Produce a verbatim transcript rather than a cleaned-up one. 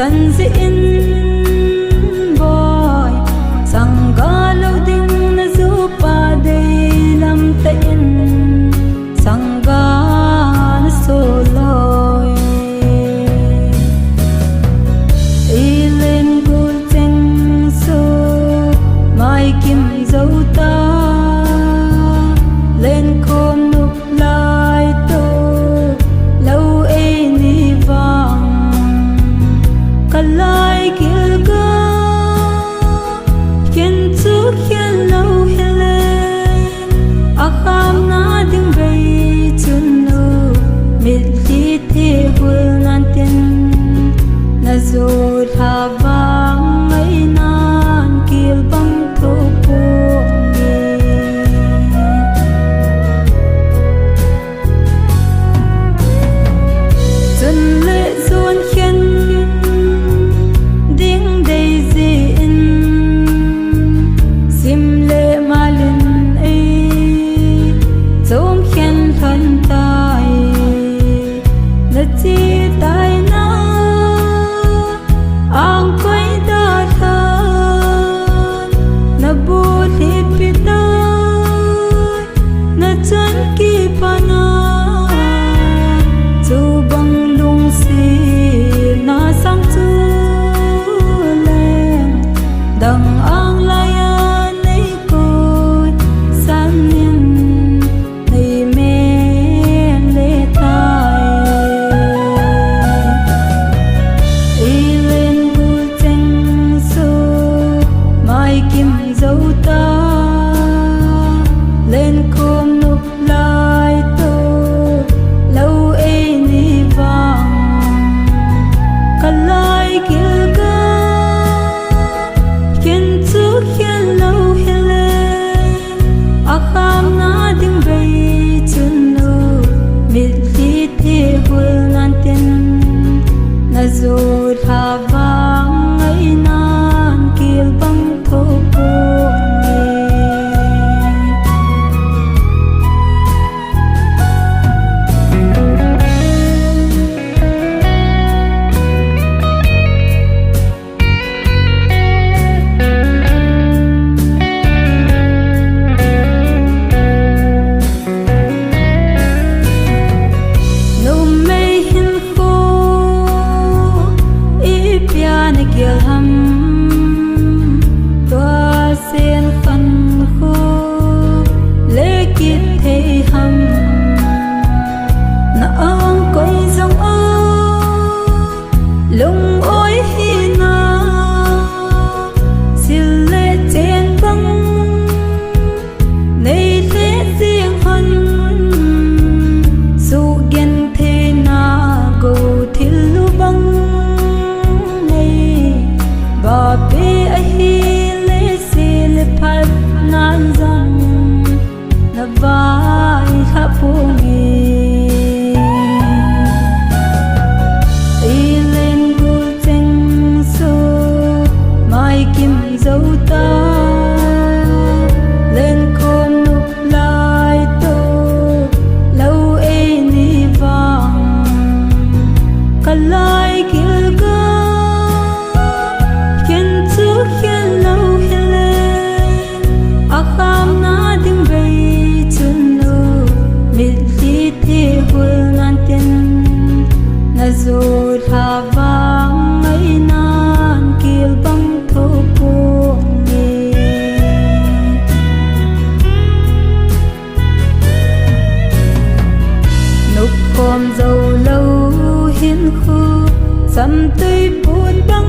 Anzi in boi, sangga lo ding na zu pa dei lam ta in, sangga na so loi. Ilen gul cheng su, mai kim zo ta, len khom nup lai tu, lo ei ni vang. Ka lai gil ga, khen chu khen lo hele, a kham na ding bei chun nu, mit li te hul nan tin, na zo tha vang ngai nan kil bang tho pu ni. Chun le zon khen ding dei zi in, sim le malin ei, chom khen lhon tai, na chi tai na. Ang koi da than, na bu li pi tai, na chan ki pa na. Chu bang lung si na sang chu leng, dang ang lai a nei koi san in. Nei men le tai. Ilen gul cheng su, mai kim zo ta. Len khom nup lai tu, lo ei ni vang. Ka lai gil ga, khen chu khen lo hele. A kham na ding bei chun nu, mit li te hul nan tin, na zo tha vang ngai nan kil bang tho pu ni. Numei hinkho i pia na gel ham, tua sen khankho le kit thei ham, na ang koi zong a. Lung oi hi na, sil le chen bang, nei le zing hon, su gen thei na go thil lu bang, nei ba pe a hi le sil phat nan zong. Na vai kha pu nge. Ilen gul cheng su, mai kim zo ta. Len khom nup lai tu, lo ei ni vang. Ka lai gil ga, khen chu khen lo hele. A kham na ding bei chun nu, mit li te hul nan tin, na zo tha vang ngai nan kil bang tho pu ni. Nup khom zo lo hinkho, sam tui put bang